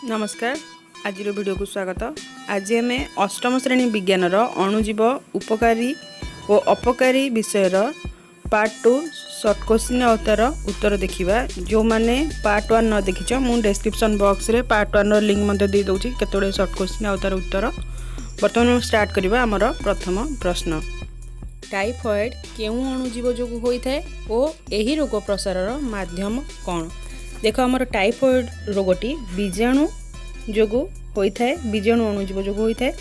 ନମସ୍କାର, ଆଜିର ଭିଡ଼ିଓକୁ ସ୍ୱାଗତ। ଆଜି ଆମେ ଅଷ୍ଟମ ଶ୍ରେଣୀ ବିଜ୍ଞାନର ଅଣୁଜୀବ ଉପକାରୀ ଓ ଅପକାରୀ ବିଷୟର ପାର୍ଟ 2 ସର୍ଟ କୋଶ୍ଚିନ୍ ଆଉ ତା'ର ଉତ୍ତର ଦେଖିବା। ଯେଉଁମାନେ ପାର୍ଟ 1 ନ ଦେଖିଛ, ମୁଁ ଡେସ୍କ୍ରିପସନ୍ ବକ୍ସରେ ପାର୍ଟ 1ର ଲିଙ୍କ୍ ମଧ୍ୟ ଦେଇଦେଉଛି, କେତେ ଗୁଡ଼ିଏ ସର୍ଟ କୋଶ୍ଚିନ୍ ଆଉ ତା'ର ଉତ୍ତର। ବର୍ତ୍ତମାନ ଷ୍ଟାର୍ଟ କରିବା ଆମର ପ୍ରଥମ ପ୍ରଶ୍ନ। ଟାଇଫଏଡ଼୍ କେଉଁ ଅଣୁଜୀବ ଯୋଗୁଁ ହୋଇଥାଏ ଓ ଏହି ରୋଗ ପ୍ରସାରର ମାଧ୍ୟମ କ'ଣ? ଦେଖ, ଆମର ଟାଇଫଏଡ଼୍ ରୋଗଟି ବୀଜାଣୁ ଯୋଗୁଁ ହୋଇଥାଏ, ବୀଜାଣୁ ଅଣୁଜୀବ ଯୋଗୁଁ ହୋଇଥାଏ।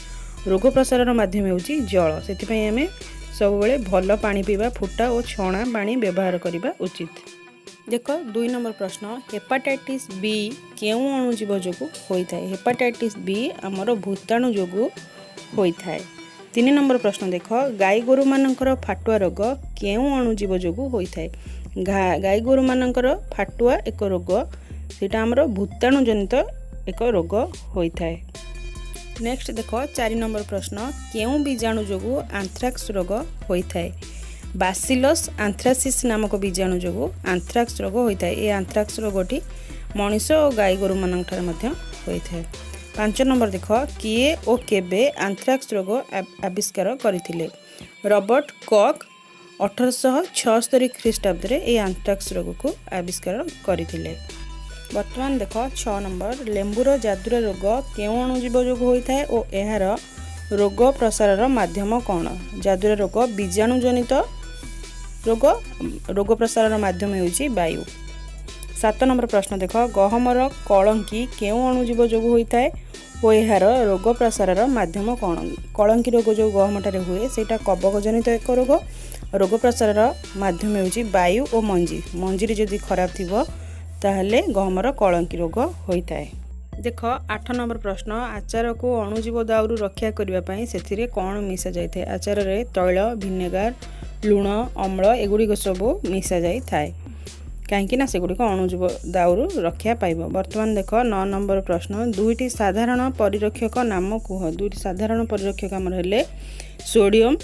ରୋଗ ପ୍ରସାରର ମାଧ୍ୟମ ହେଉଛି ଜଳ। ସେଥିପାଇଁ ଆମେ ସବୁବେଳେ ଭଲ ପାଣି ପିଇବା, ଫୁଟା ଓ ଛଣା ପାଣି ବ୍ୟବହାର କରିବା ଉଚିତ। ଦେଖ, 2 ନମ୍ବର ପ୍ରଶ୍ନ, ହେପାଟାଇଟିସ୍ ବି କେଉଁ ଅଣୁଜୀବ ଯୋଗୁଁ ହୋଇଥାଏ? ହେପାଟାଇଟିସ୍ ବି ଆମର ଭୂତାଣୁ ଯୋଗୁଁ ହୋଇଥାଏ। 3 ନମ୍ବର ପ୍ରଶ୍ନ ଦେଖ, ଗାଈ ଗୋରୁମାନଙ୍କର ଫାଟୁଆ ରୋଗ କେଉଁ ଅଣୁଜୀବ ଯୋଗୁଁ ହୋଇଥାଏ? ଗାଈ ଗୋରୁମାନଙ୍କର ଫାଟୁଆ ଏକ ରୋଗ, ସେଇଟା ଆମର ଭୂତାଣୁ ଜନିତ ଏକ ରୋଗ ହୋଇଥାଏ। ନେକ୍ସଟ ଦେଖ, 4 ନମ୍ବର ପ୍ରଶ୍ନ, କେଉଁ ବୀଜାଣୁ ଯୋଗୁଁ ଆନ୍ଥ୍ରାକ୍ସ ରୋଗ ହୋଇଥାଏ? ବାସିଲସ୍ ଆନ୍ଥ୍ରାସିସ୍ ନାମକ ବୀଜାଣୁ ଯୋଗୁଁ ଆନ୍ଥ୍ରାକ୍ସ ରୋଗ ହୋଇଥାଏ। ଏ ଆନ୍ଥ୍ରାକ୍ସ ରୋଗଟି ମଣିଷ ଓ ଗାଈ ଗୋରୁମାନଙ୍କଠାରେ ମଧ୍ୟ ହୋଇଥାଏ। 5 ନମ୍ବର ଦେଖ, କିଏ ଓ କେବେ ଆନ୍ଥ୍ରାକ୍ସ ରୋଗ ଆବିଷ୍କାର କରିଥିଲେ? ରବର୍ଟ କକ୍ 1876 ଖ୍ରୀଷ୍ଟାବ୍ଦରେ ଏହି ଆନ୍ଥ୍ରାକ୍ସ ରୋଗକୁ ଆବିଷ୍କାର କରିଥିଲେ। ବର୍ତ୍ତମାନ ଦେଖ, 6 ନମ୍ବର, ଲେମ୍ବୁର ଯାଦୁରା ରୋଗ କେଉଁ ଅଣୁଜୀବ ଯୋଗୁଁ ହୋଇଥାଏ ଓ ଏହାର ରୋଗ ପ୍ରସାରର ମାଧ୍ୟମ କ'ଣ? ଯାଦୁରା ରୋଗ ବୀଜାଣୁ ଜନିତ ରୋଗ, ରୋଗ ପ୍ରସାରର ମାଧ୍ୟମ ହେଉଛି ବାୟୁ। 7 ନମ୍ବର ପ୍ରଶ୍ନ ଦେଖ, ଗହମର କଳଙ୍କି କେଉଁ ଅଣୁଜୀବ ଯୋଗୁଁ ହୋଇଥାଏ ଓ ଏହାର ରୋଗ ପ୍ରସାରର ମାଧ୍ୟମ କ'ଣ? କଳଙ୍କି ରୋଗ ଯେଉଁ ଗହମଠାରେ ହୁଏ, ସେଇଟା କବକ ଜନିତ ଏକ ରୋଗ। ରୋଗ ପ୍ରସାରର ମାଧ୍ୟମ ହେଉଛି ବାୟୁ ଓ ମଞ୍ଜି। ମଞ୍ଜିରେ ଯଦି ଖରାପ ଥିବ, ତାହେଲେ ଗହମର କଳଙ୍କି ରୋଗ ହୋଇଥାଏ। ଦେଖ, 8 ନମ୍ବର ପ୍ରଶ୍ନ, ଆଚାରକୁ ଅଣୁଜୀବ ଦାଉରୁ ରକ୍ଷା କରିବା ପାଇଁ ସେଥିରେ କ'ଣ ମିଶା ଯାଇଥାଏ? ଆଚାରରେ ତୈଳ, ଭିନେଗାର, ଲୁଣ, ଅମ୍ଳ ଏଗୁଡ଼ିକ ସବୁ ମିଶା ଯାଇଥାଏ, କାହିଁକି ନା ସେଗୁଡ଼ିକ ଅଣୁଜୀବ ଦାଉରୁ ରକ୍ଷା ପାଇବ। ବର୍ତ୍ତମାନ ଦେଖ, 9 ନମ୍ବର ପ୍ରଶ୍ନ, ଦୁଇଟି ସାଧାରଣ ପରିରକ୍ଷକ ନାମ କୁହ। ଦୁଇଟି ସାଧାରଣ ପରିରକ୍ଷକ ଆମର ହେଲେ ସୋଡ଼ିୟମ୍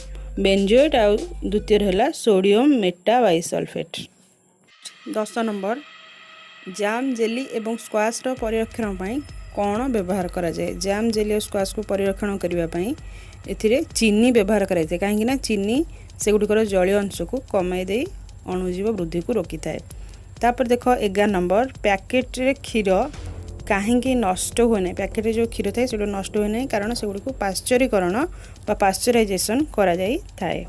ବେଞ୍ଜୋଏଟ୍ ଆଉ ଦ୍ୱିତୀୟରେ ହେଲା ସୋଡ଼ିୟମ୍ ମେଟାବାଇସଲଫେଟ୍। 10 ନମ୍ବର, ଜାମ୍, ଜେଲି ଏବଂ ସ୍କ୍ୱାସ୍ର ପରିରକ୍ଷଣ ପାଇଁ କ'ଣ ବ୍ୟବହାର କରାଯାଏ? ଜାମ୍, ଜେଲି ଓ ସ୍କ୍ୱାସ୍କୁ ପରିରକ୍ଷଣ କରିବା ପାଇଁ ଏଥିରେ ଚିନି ବ୍ୟବହାର କରାଯାଇଥାଏ, କାହିଁକିନା ଚିନି ସେଗୁଡ଼ିକର ଜଳୀୟ ଅଂଶକୁ କମାଇ ଦେଇ ଅଣୁଜୀବ ବୃଦ୍ଧିକୁ ରୋକିଥାଏ। ତାପରେ ଦେଖ, 11 ନମ୍ବର, ପ୍ୟାକେଟରେ କ୍ଷୀର କାହିଁକି ନଷ୍ଟ ହୁଏ ନାହିଁ? ପ୍ୟାକେଟରେ ଯେଉଁ କ୍ଷୀର ଥାଏ, ସେଗୁଡ଼ିକ ନଷ୍ଟ ହୁଏ ନାହିଁ, କାରଣ ସେଗୁଡ଼ିକୁ ପାଶ୍ଚରୀକରଣ ବା ପାଶ୍ଚରାଇଜେସନ୍ କରାଯାଇଥାଏ।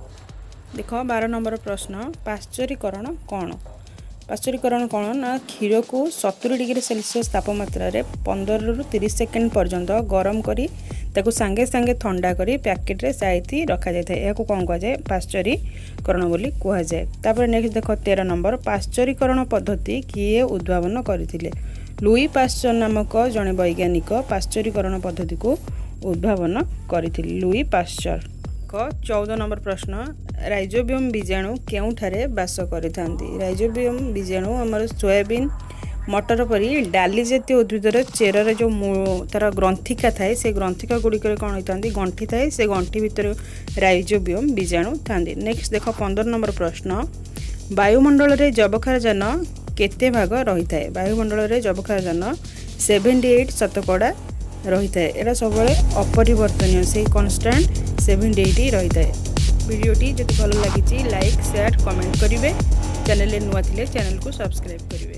ଦେଖ, 12 ନମ୍ବର ପ୍ରଶ୍ନ, ପାଶ୍ଚରୀକରଣ କ'ଣ? ପାଶ୍ଚରୀକରଣ କ'ଣ ନା କ୍ଷୀରକୁ 70 ଡିଗ୍ରୀ ସେଲସିୟସ୍ ତାପମାତ୍ରାରେ 15ରୁ 30 ସେକେଣ୍ଡ ପର୍ଯ୍ୟନ୍ତ ଗରମ କରି ତାକୁ ସାଙ୍ଗେ ସାଙ୍ଗେ ଥଣ୍ଡା କରି ପ୍ୟାକେଟରେ ସାଇତି ରଖାଯାଇଥାଏ। ଏହାକୁ କ'ଣ କୁହାଯାଏ? ପାଶ୍ଚରୀକରଣ ବୋଲି କୁହାଯାଏ। ତାପରେ ନେକ୍ସଟ ଦେଖ, 13 ନମ୍ବର, ପାଶ୍ଚରୀକରଣ ପଦ୍ଧତି କିଏ ଉଦ୍ଭାବନ କରିଥିଲେ? ଲୁଇ ପାଶ୍ଚର ନାମକ ଜଣେ ବୈଜ୍ଞାନିକ ପାଶ୍ଚରୀକରଣ ପଦ୍ଧତିକୁ ଉଦ୍ଭାବନ କରିଥିଲେ, ଲୁଇ ପାଶ୍ଚର। 14 ନମ୍ବର ପ୍ରଶ୍ନ, ରାଇଜୋବିୟମ୍ ବୀଜାଣୁ କେଉଁଠାରେ ବାସ କରିଥାନ୍ତି? ରାଇଜୋବିୟମ୍ ବୀଜାଣୁ ଆମର ସୋୟାବିନ୍, ମଟର ପରି ଡାଲି ଜାତୀୟ ଉଦ୍ଭିଦର ଚେରରେ ଯେଉଁ ତା'ର ଗ୍ରନ୍ଥିକା ଥାଏ, ସେ ଗ୍ରନ୍ଥିକା ଗୁଡ଼ିକରେ କ'ଣ ହୋଇଥାନ୍ତି? ଗଣ୍ଠି ଥାଏ, ସେ ଗଣ୍ଠି ଭିତରେ ରାଇଜୋବିୟମ୍ ବୀଜାଣୁ ଥାନ୍ତି। ନେକ୍ସଟ ଦେଖ, 15 ନମ୍ବର ପ୍ରଶ୍ନ, ବାୟୁମଣ୍ଡଳରେ ଯବକ୍ଷାରଜାନ କେତେ ଭାଗ ରହିଥାଏ? ବାୟୁମଣ୍ଡଳରେ ଯବକ୍ଷାରଜାନ 78 ଶତକଡ଼ା ରହିଥାଏ। ଏଇଟା ସବୁବେଳେ ଅପରିବର୍ତ୍ତନୀୟ, ସେଇ କନଷ୍ଟାଣ୍ଟ 78 ରହିଥାଏ। ଭିଡ଼ିଓଟି ଯଦି ଭଲ ଲାଗିଛି, ଲାଇକ୍, ସେୟାର, କମେଣ୍ଟ କରିବେ। ଚ୍ୟାନେଲରେ ନୂଆ ଥିଲେ ଚ୍ୟାନେଲକୁ ସବସ୍କ୍ରାଇବ୍ କରିବେ।